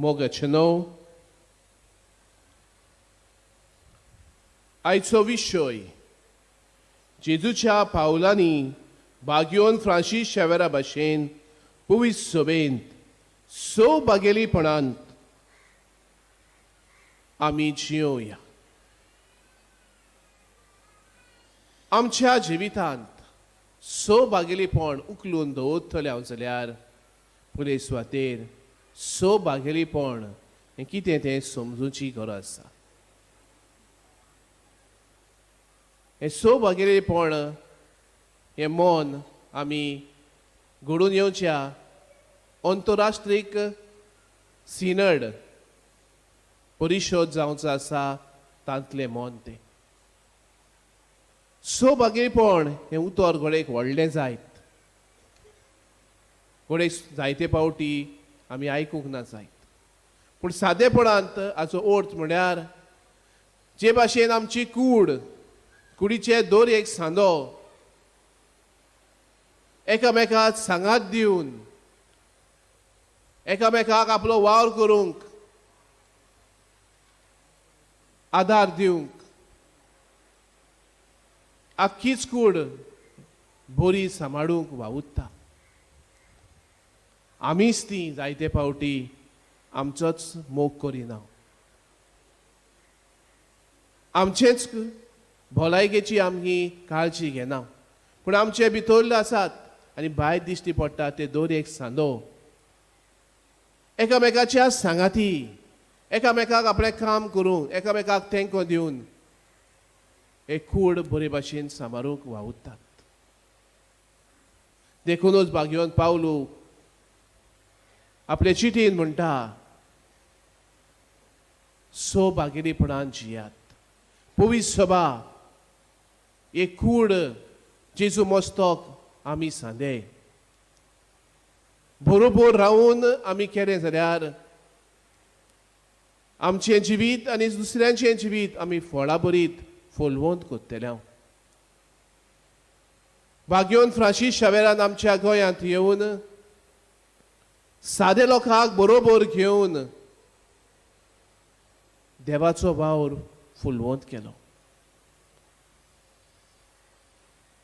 मोगाचें आयचो विशय जेजूच्या पावलांनी बाग्योन फ्रांसीस शेवेरा भाशेन पवित्र सभेंत स बागेलीपणांत आमी जियोया. आमच्या जिवितांत स बागेलीपण उखलून दवरतले हांव जाल्यार पयले सुवातेर स बागेलीपण हें कितें तें समजूची गरज आसा. हें स बागेलीपण हें मन आमी घडून येवच्या अंतरराष्ट्रीय सिनड परिशद जावचो आसा तांतलें मन तें स बागेलीपण हें उतर घोडेक व्हडलें जायत, घोडेक जायते पावटी आमी आयकूंक ना जायत, पूण सादेपणांत हाचो अर्थ म्हळ्यार जे भाशेन आमची कूड, कुडीचे दर एक सांदो एकामेकाक सांगात दिवन एकामेकाक आपलो वावर करूंक आदार दिवंक आख्खीच कूड बरी सांबाळूंक वावुरता. आमीच ती जायते फावटी आमचोच मोग करिना, आमचेच भलायकेची आमी काळजी घेना, पूण आमचे भितरले आसात आनी भायर दिश्टी पडटा ते दर एक सांदो एकामेकाच्या सांगाती एकामेकाक आपलें काम करूंक एकामेकाक तेंको दिवन एक कूड बरे भाशेन सांबाळूंक वावुरतात. देखूनच बागयोन पावलू आपले चिटीन म्हणटा, स बागेलीपणान जियात. पवित्र सभा एक कूड जेजू मस्तक आमी सांदे बरोबर रावून आमी केलें जाल्यार आमचें जिवीत आनी दुसऱ्यांचें जिवीत आमी फळां बरीत फुलवंत करतले. बाग्योन फ्रांसीस शावेरान आमच्या गोंयांत येवन सादे लोकांक बरोबर घेवन देवाचो वावर फुलवंत केलो.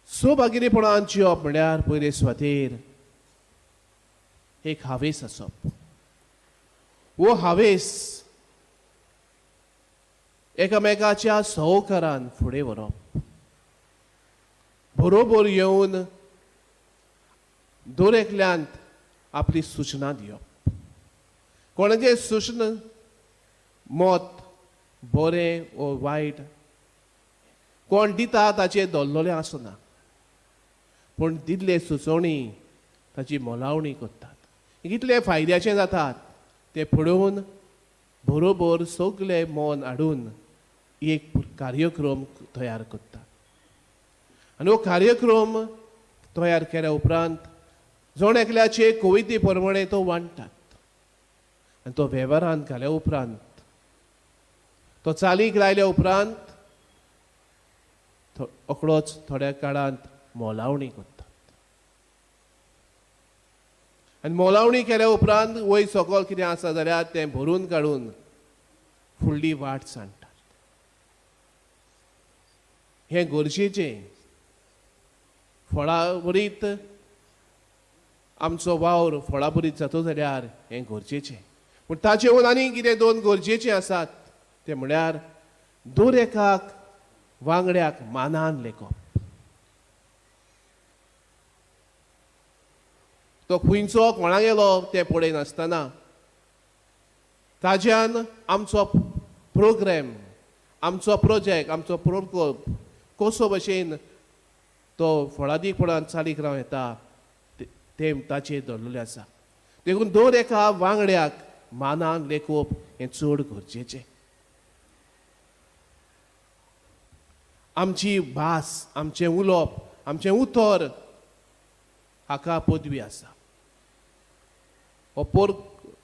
स बागेलीपणान जिवप म्हळ्यार पयले सुवातेर एक हावेस आसप. हो हावेस एकामेकाच्या सहकारान फुडें व्हरप, बरोबर येवन दर एकल्यांत आपली सुचना दिवप. कोणाचें सुचना मत बरें वो वायट कोण दिता ताचें दवरलेलें आसना, पूण दिल्ले सुचोवणी ताची मोलावणी करतात. कितले फायद्याचें जातात तें पळोवन बरोबर सगळे मन हाडून एक कार्यक्रम तयार करतात. आनी हो कार्यक्रम तयार केल्या उपरांत जण एकल्याचे कविते प्रमाणे तो वांट्टात आनी तो वेव्हारांत घाल्या उपरांत, तो चालीक लायल्या उपरांत रोखडोच थोड्या काळांत मोलावणी करतात. आनी मोलावणी केल्या उपरांत वयर सकयल कितें आसा जाल्यार तें भरून काडून फुडली वाट सांडटात. हें गरजेचें. फळां आमचो वावर फळाबरीत जातो जाल्यार हें गरजेचें. पूण ताचे वयर आनी कितें दोन गरजेचें आसात तें म्हळ्यार दर एकाक वांगड्याक मानान लेखप. तो खंयचो कोणा गेलो तें पळयनासतना ताज्यान आमचो प्रोग्रेम, आमचो प्रोजेक्ट, आमचो प्रकल्प कसो भशेन तो फळादीकपणान चालीक रावं येता तें ताचेर दवरलेलें आसा. देखून दर एका वांगड्याक मानान लेखप हें चड गरजेचें. आमची भास, आमचें उलोवप, आमचें उतर हाका पदवी आसा. हो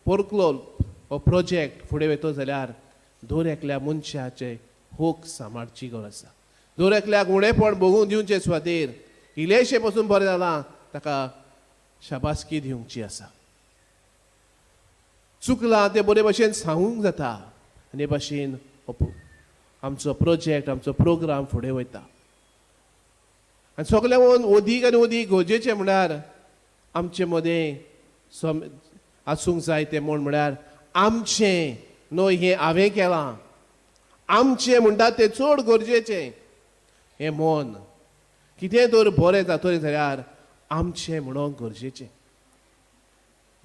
पोरक्लोल्प हो प्रोजेक्ट फुडें वयतो जाल्यार दर एकल्या मनशाचे हक सांबाळची गरज आसा. दर एकल्याक उणेपण भोगूंक दिवचे सुवातेर इल्लेशें पसून बरें जालां ताका शाबासकी दिवची आसा. चुकलां तें बरे भशेन सांगूंक जाता आनी हे भाशेन आमचो प्रोजेक्ट, आमचो प्रोग्राम फुडें वयता. आनी सगळ्यां अदीक आनी अदीक गरजेचें म्हळ्यार आमचे मदें सम आसूंक जाय तें म्हण म्हळ्यार आमचें न्हय हें हांवें केलां, आमचें म्हणटा तें चड गरजेचें. हें मन कितें तर बरें जातलें जाल्यार आमचें म्हणूंक गरजेचें.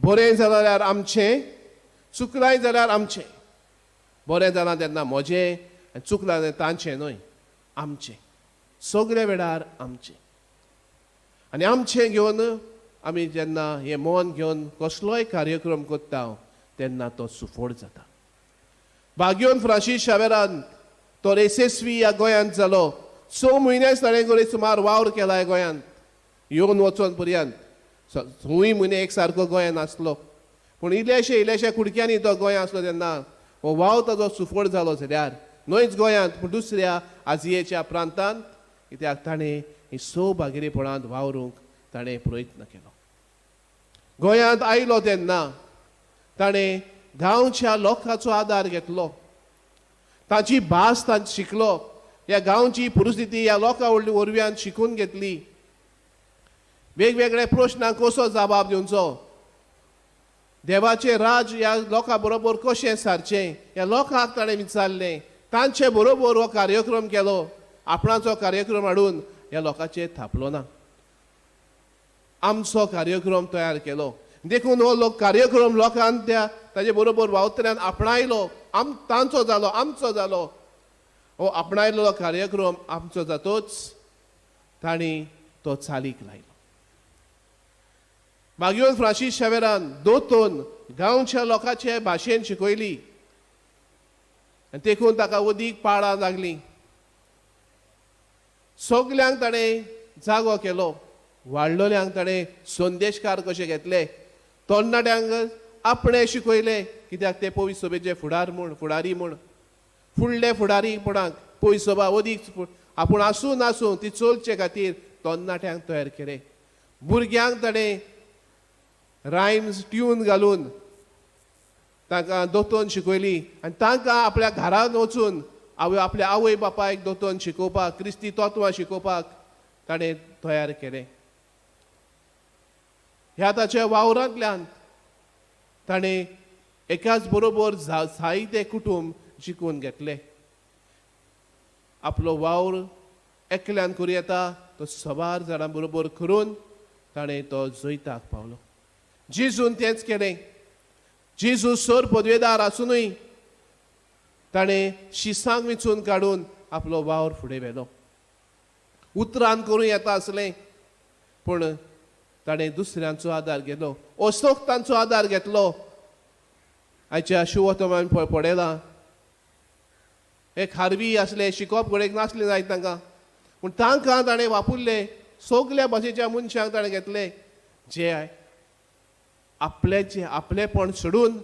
बरें जाल्यार आमचें, चुकलांय जाल्यार आमचें. बरें जालां तेन्ना म्हजें आनी चुकलां जाल्यार तांचें न्हय, आमचें. सगल्या वेळार आमचें. आनी आमचें घेवन आमी जेन्ना हें मन घेवन कसलोय कार्यक्रम करता तेन्ना तो सुफळ जाता. बाग्योन फ्रांसीस शावेरान तो येसस्वी ह्या गोंयांत जालो. 6 म्हयनेच ताणें घडये सुमार वावर केला ह्या गोंयांत येवन वचोन पर्यंत. 6 म्हयने एक सारको गोंयांत आसलो, पूण इल्ल्याशे इल्ल्याशा कुडक्यांनी तो गोंयांत आसलो तेन्ना हो वावर ताजो सुफळ जालो जाल्यार न्हयच गोंयांत पूण दुसऱ्या आजियेच्या प्रांतांत, कित्याक ताणें ही 6 भागिरीपणांत वावरूंक ताणें प्रयत्न केलो. गोंयांत आयलो तेन्ना ताणें गांवच्या लोकांचो आदार घेतलो, तांची भास तांची शिकलो, ह्या गांवची परिस्थिती ह्या लोकां वरव्यान शिकून घेतली. वेगवेगळ्या प्रश्नांक कसो जबाब दिवचो, देवाचें राज ह्या लोकां बरोबर कशें सारचें ह्या लोकांक ताणें विचारलें. तांचे बरोबर हो कार्यक्रम केलो, आपणाचो कार्यक्रम हाडून ह्या लोकांचेर थापलो ना, आमचो कार्यक्रम तयार केलो. देखून हो लोक कार्यक्रम लोकांक त्या ताजे बरोबर वावतल्यान आपणायलो, तांचो जालो, आमचो जालो. हो आपणायलो कार्यक्रम आमचो जातोच तांणी तो चालीक लायलो. मागीर फ्रांसीस शावेरान दोतोन गांवच्या लोकांचे भाशेन शिकयली आनी देखून ताका अदीक पाळां लागलीं. सगल्यांक ताणें जागो केलो, वाडलोल्यांक ताणें संदेशकार कशे घेतले, तरणाट्यांक आपणें शिकयलें, कित्याक ते पवित्र सभेचे फुडार म्हूण, फुडारी म्हूण, फुडले फुडारीपणाक पवित्र सभा अदीक आपूण आसूं नासूं ती चलचे खातीर तरणाट्यांक तयार केले. भुरग्यांक ताणें रायम्स ट्यून घालून तांकां दोतोन शिकयली आनी तांकां आपल्या घरांत वचून आपल्या आवय बापायक दोतोन शिकोवपाक, क्रिस्ती तत्वां शिकोवपाक ताणें तयार केलें. ह्या ताच्या वावरांतल्यान ताणें एकाच बरोबर जायते कुटूंब जिखून घेतले. आपलो वावर एकल्यान करूं येता तो सबार जाणां बरोबर करून ताणें तो जैताक पावलो. जेजून तेंच केलें. जेजू सर पदवेदार आसुनूय ताणें शिसांक विंचून काडून आपलो वावर फुडें व्हेलो. उतरान करूं येता आसलें पूण ताणें दुसऱ्यांचो आदार घेतलो, असोक तांचो आदार घेतलो. आयच्या शुवतमान पडयलां हे खारवी आसले, शिकोवप घडयेक नासलें जायत तांकां, पूण तांकां ताणें वापुरले. सगल्या भाशेच्या मनशांक ताणें घेतले जे आपल्याचें आपलेपण सोडून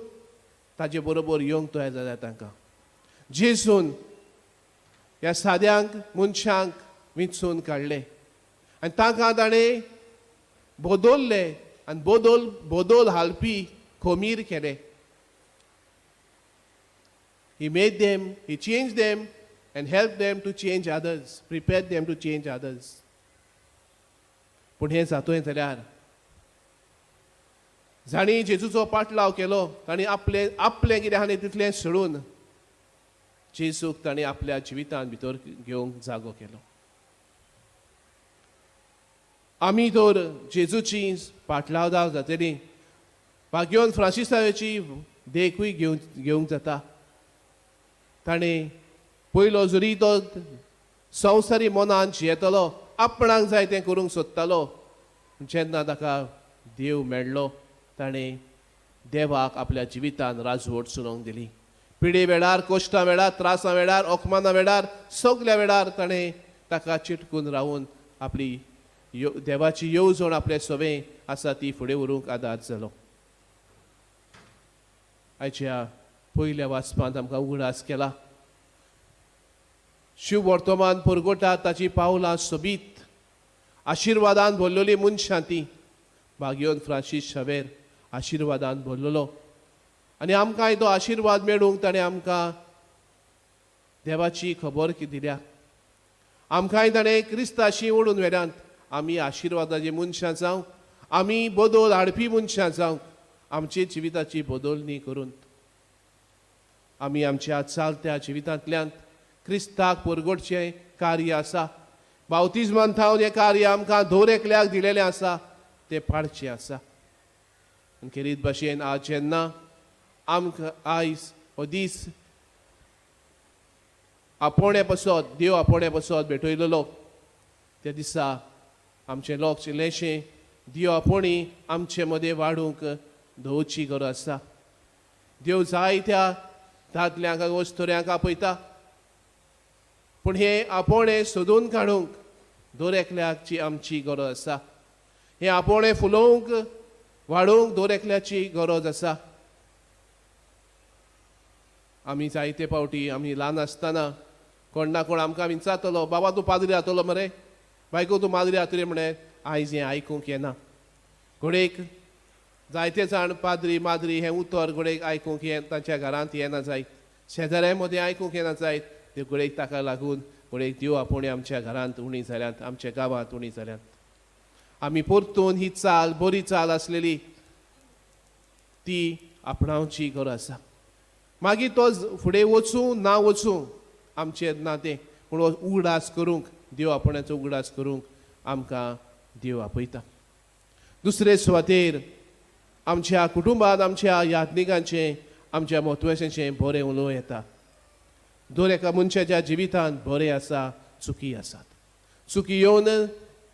ताजे बरोबर येवंक तयार जाल्या तांकां. जेजून ह्या साद्यांक मनशांक विंचून काडले आनी तांकां ताणें बदलले आनी बदल बदल हालपी खमीर केले. He made them, he changed them and helped them to change others, prepared them to change others. पूण हें जातोय जाल्यार जांणी जेजूचो पाटलाव केलो तांणी आपलें आपलें कितें आहा तितलें सोडून जेजूक तांणी आपल्या जिवितांत भितर घेवंक जागो केलो. आमी तर जेजूची पाटलावदार जातली, भाग्योन फ्रांसिसाची देखूय घेवंक जाता. ताणें पयलो जरी तो संवसारी मनान जियेतलो, आपणाक जाय तें करूंक सोदतालो, जेन्ना ताका देव मेळ्ळो ताणें देवाक आपल्या जिवितान राजवट चलोवंक दिली. पिडे वेळार, कश्टां वेळार, त्रासां वेळार, अकमाना वेळार, सगल्या वेळार ताणें ताका चिटकून रावून आपली देवाची येवजण आपले सवें आसा ती फुडें व्हरूंक आदार जालो. आयच्या पयल्या वाचपांत आमकां उगडास केला, शिव वर्तमान परगोटा ताची पावलां सोबीत आशिर्वादान भरलेली मनशां ती. भाग्योन फ्रांसीस शावेर आशिर्वादान भरलेलो आनी आमकांय तो आशिर्वाद मेळूंक ताणें आमकां देवाची खबर दिल्या. आमकांय ताणें क्रिस्ताशी ओडून व्हेल्यात. आमी आशिर्वादाची मनशां जावं, आमी बदल हाडपी मनशां जावंक, आमची जिविताची बदलणी करून आमी आमच्या चलत्या जिवितांतल्यान क्रिस्ताक परगटचें कार्य आसा. बावतिज्मान थावन हें कार्य आमकां दर एकल्याक दिलेलें आसा, तें पाळचें आसा. आनी खेरीत भाशेन आज जेन्ना आमकां आयज हो दीस आपोवण्या पासत, देव आपोवण्या पासत भेटयलेलो, त्या दिसा आमचें लोक इल्लेंशें देव आपोवणी आमचे मदें वाडूंक दवरची गरज आसा. देव जायत्या दादल्यांक अस्तुऱ्यांक आपयता, पूण हें आपोवणें सोदून काडूंक दर एकल्याची आमची गरज आसा. हें आपोवणें फुलोवंक वाडोवंक दर एकल्याची गरज आसा. आमी जायते फावटी आमी ल्हान आसतना कोण ना कोण आमकां विचारतलो, बाबा तूं पाद्री जातलो मरे, बायको तूं माद्री जातली म्हणे. आयज हें आयकूंक येना. घडयेक जायते जाण पाद्री माद्री हें उतर घडयेक आयकूंक ये तांच्या घरांत येना जायत, शेजाऱ्या मदें आयकूंक येना जायत. ते घडयेक ताका लागून घडयेक देव आपोवणी आमच्या घरांत उणी जाल्यात, आमच्या गांवांत उणी जाल्यात. आमी परतून ही चाल बरी चाल आसलेली ती आपणावची गरज आसा. मागीर तो फुडें वचूं ना वचूं आमचें ना तें, पूण उगडास करूंक देव आपणाचो उगडास करूंक आमकां देव आपयता. दुसरे सुवातेर आमच्या कुटुंबांत आमच्या याज्ञिकांचें आमच्या म्हत्वाचें बरें उलोवं येता. दर एका मनशाच्या जिवितांत बरें आसा, चुकी आसात. चुकी येवन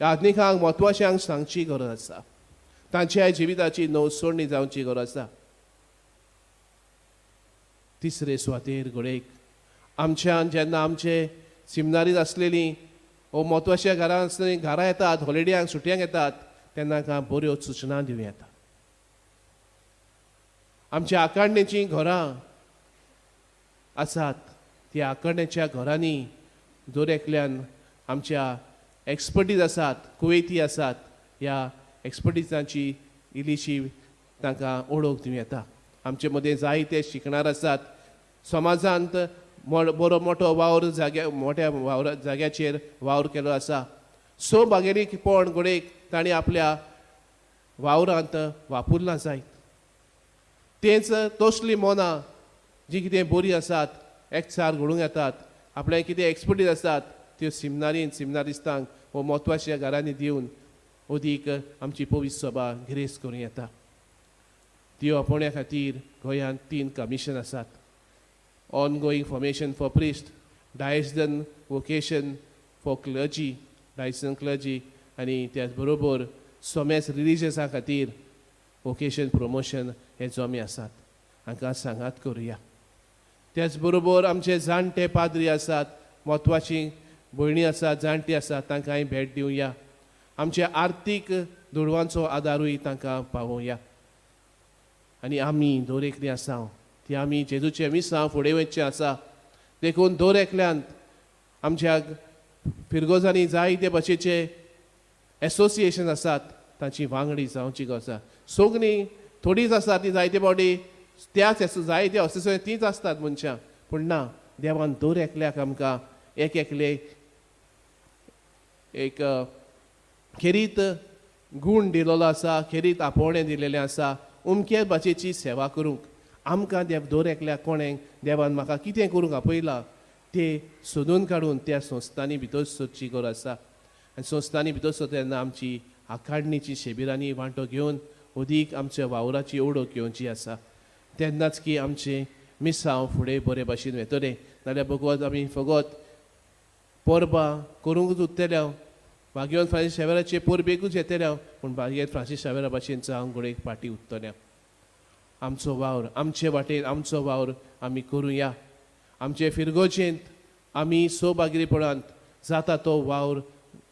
याज्ञिकांक म्हत्वाच्यांक सांगची गरज आसा. तांच्या जिविताची नवसोडणी जावची गरज आसा. तिसरे सुवातेर घडयेक आमच्यान जेन्ना आमचे सिमनारीत आसलेलीं वो म्हत्वाच्या घरां आसलेलीं घरां येतात, हॉलिडेयांक सुटयांक येतात, तेन्ना तांकां बऱ्यो सुचना दिवं येता. आमच्या आकाडणेचीं घरां आसात, त्या आकाडण्याच्या घरांनी दर एकल्यान आमच्या एक्सपर्टीज आसात, कुवेती आसात, ह्या एक्सपर्टिजांची इल्लीशी तांकां ओळख दिवं येता. आमचे मदें जायते शिकणार आसात. समाजांत बरो मोठो वावर जाग्या मोठ्या वावर जाग्याचेर वावर केलो आसा. सो बागेलीपण घडयेक तांणी आपल्या वावरांत वापुरलां जायत. तेंच तसलीं मनां जीं कितें बरीं आसात, एकचार घडोवंक येतात, आपल्याक कितें एक्सपर्टीज आसात त्यो सिमनारीन सिमनारिस्तांक वो म्हत्वाच्या घरांनी दिवन अदीक आमची पवित्र सभा गिरेस्त करूं येता. त्यो आपोवण्या खातीर गोंयांत 3 कमिशन आसात. Ongoing formation for priest, diocesan vocation for clergy, diocesan clergy, आनी त्याच बरोबर सोमेस रिलिजियसा खातीर वोकेशन प्रमोशन हे जमे आसात. हांकां सांगात करुया. त्याच बरोबर आमचे जाणटे पाद्री आसात, म्हत्वाची भयणी आसात, जाणटी आसात, तांकांय भेट दिवया. आमच्या आर्थीक दुडवांचो आदारूय तांकां पावोवया. आनी आमी दर एकलीं आसा ती आमी जेजूचें मिसांव फुडें वचचें आसा. देखून दर एकल्यान आमच्या फिरगोजांनी जायते भाशेचे एसोसिएशन आसात, तांची वांगडी जावची गरज आसा. सगळीं थोडींच आसा ती जायते फावटी त्याच जायते असोसिएशन तींच आसतात मनशां, पूण ना, देवान दर एकल्याक आमकां एक एकले एक खेरीत गूण दिलेलो आसा, खेरीत आपोवणें दिलेलें आसा अमके भाशेची सेवा करूंक. आमकां देव दर एकल्याक कोणें देवान म्हाका कितें करूंक आपयलां ते सोदून काडून त्या संस्थांनी भितर सरची गरज आसा. आनी संस्थांनी भितर सरता तेन्ना आमची आखाडणीची शिबिरांनी वांटो घेवन अदीक आमच्या वावराची ओळख घेवची आसा. तेन्नाच की आमचें मिसांव फुडें बरे भाशेन वेतलें. नाल्यार फकत आमी फकत परबां करूंकूच उरतले, भाग्यवंत फ्रांसीस शावेराचे परबेकूच येतले, पूण भाग्यवंत फ्रांसीस शावेरा भाशेन जावंक घडयेक फाटीं उरतले. आमचो वावर आमचे वाटेन आमचो वावर आमी करुया. आमचे फिरगोजेंत आमी सौभाग्यपणांत जाता तो वावर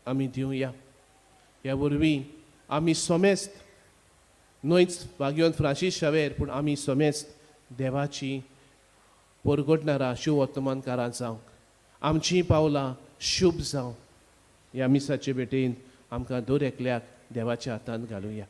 आमी दिवया. ह्या वरवीं आमी समेस्त न्हयच भाग्यवंत फ्रांसीस शावेर, पूण आमी समेस्त देवाची परगटणारां शुभवर्तमानकारां जावंक आमचीं पावलां शुभ जावं. ह्या मिसाचे भेटेन आमकां दर एकल्याक देवाच्या हातांत घालुया.